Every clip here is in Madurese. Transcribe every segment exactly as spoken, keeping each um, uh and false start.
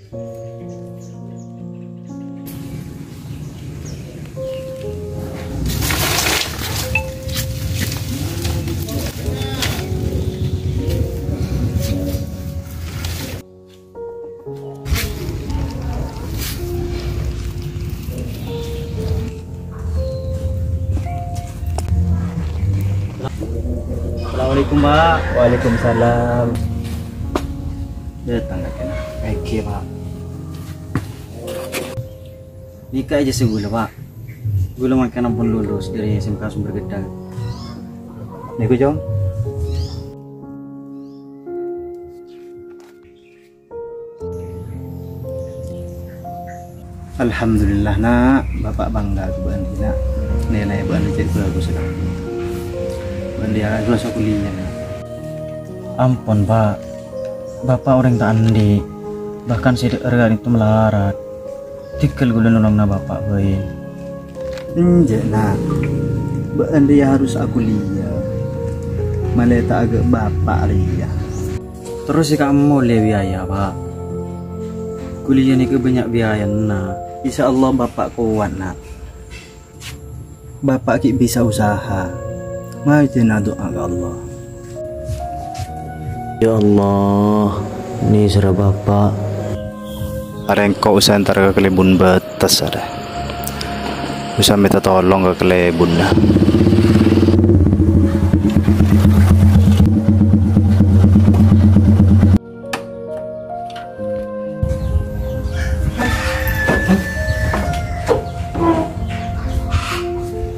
Assalamualaikum, Pak. Waalaikumsalam. Dâteng kakè, nah. Oke, Pak. Nèka ijazah ghulâ, Pak. Ghulâ mangkèn ampon lulus dâri S M K Sumber Gedhang. Nèko, Cong. Alhamdulillah, Na'. Bapa' bangga ka bâ'na, Na'. Nilai bâ'na cè' bhâghus, Na'. Bâ'na andi' akassa kuliah, Na'. Ampon, Pa'. Bapa' orèng ta' andi'. Bahkan sè dâ'âr ka'dinto malarat. Dhingghâl ghulâ nolongana Bapa' bhâi. Enjâ', Na'. Bâ'na rèya harus akuliah. Malè ta' aghâ' Bapa' rèya. Terros sè kaemmo lè biaya, Pa'. Kuliah nèka bânnya' biayana. Insya Allah Bapa' kowat, Na'. Bapa' ghi' bisa usaha. Majâna adu'a ka Allah. Ya Allah, nèserra Bapa'. Arèya engko' usaha entar ka kalèbun bâtes, arèya. Usaha mènta tolong ka kalèbunna.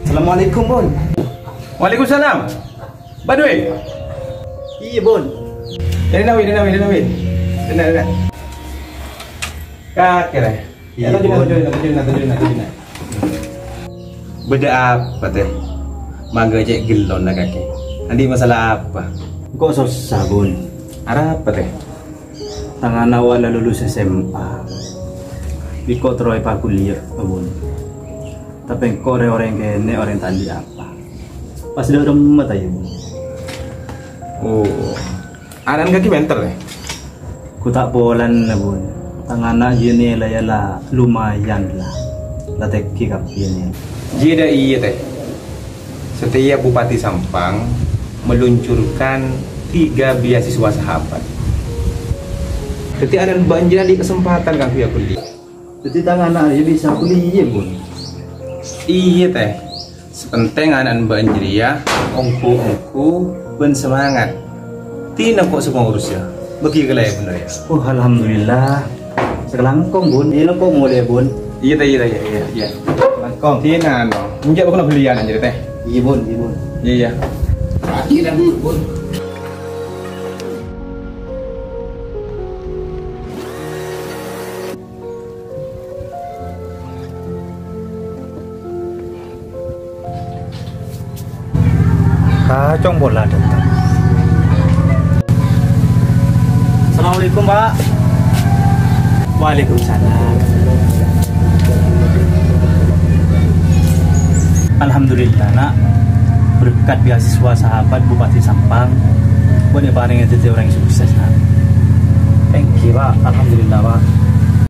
Assalamualaikum, Bun. Waalaikumsalam. Badui. Iyâ, Bun. Dâri nawi, dâri nawi, dâri nawi. Dâri, dâri. Kakè, rè. Iyâ, Bun. Bâdâ apa, Tè? Mangghâ cè' ghellona, Kakè. Andi' masalah apa? Engko' sossa, Bun. Arapa, Tè? Tang ana' wala lulus S M A. Bi' engko' terro èpakuliah, Bun. Tapè engko' rè orèng kènè', orèng ta' andi' apa. Pas dâ' remma, ta' iyâ, Bun? Oh. Ana'na kakè pènter, yâ? Ghu ta' polana, Bun. Tang ana' jiyâ nilaiya la lumayan, la. La tèngghi kabbhi nilai. Jiyâ dâ' iyâ, Tè. Setiap Bupati Sampang meluncurkan tiga beasiswa sahabat. Dhâddhi, ana'na bâ'na jiyâ andi' kasempadhân kaangghuy kuliah. Dhâddhi, tang ana' rèya bisa kuliah, Bun? Iyâ, Tè. Sè pentèng ana'na bâ'na jârèya ongghu-ongghu bân semangat. Dina engko' sè ngurus, yâ. Bâgi ka kalèbunna, yâ. Oh, alhamdulillah. Sakalangkong, Bun. Iyâ, engko' molè, Bun. Iyâ, Tè, iyâ, Tè, iyâ, iyâ, iyâ. Langkong. Dina, no. Enjâ' bâkal belliyân, jârèya, Tè. Iyâ, Bun, iyâ, Bun. Iyâ, iyâ. Akhirnya, Bun. Kacong pola dâteng. Assalamualaikum, Pak. Waalaikumsalam. Alhamdulillah, Na'. Berkat beasiswa sahabat Bupati Sampang, bâ'na èparèngè dhâddhi orèng sukses, Na'. Thank you, Pak. Alhamdulillah, Pak.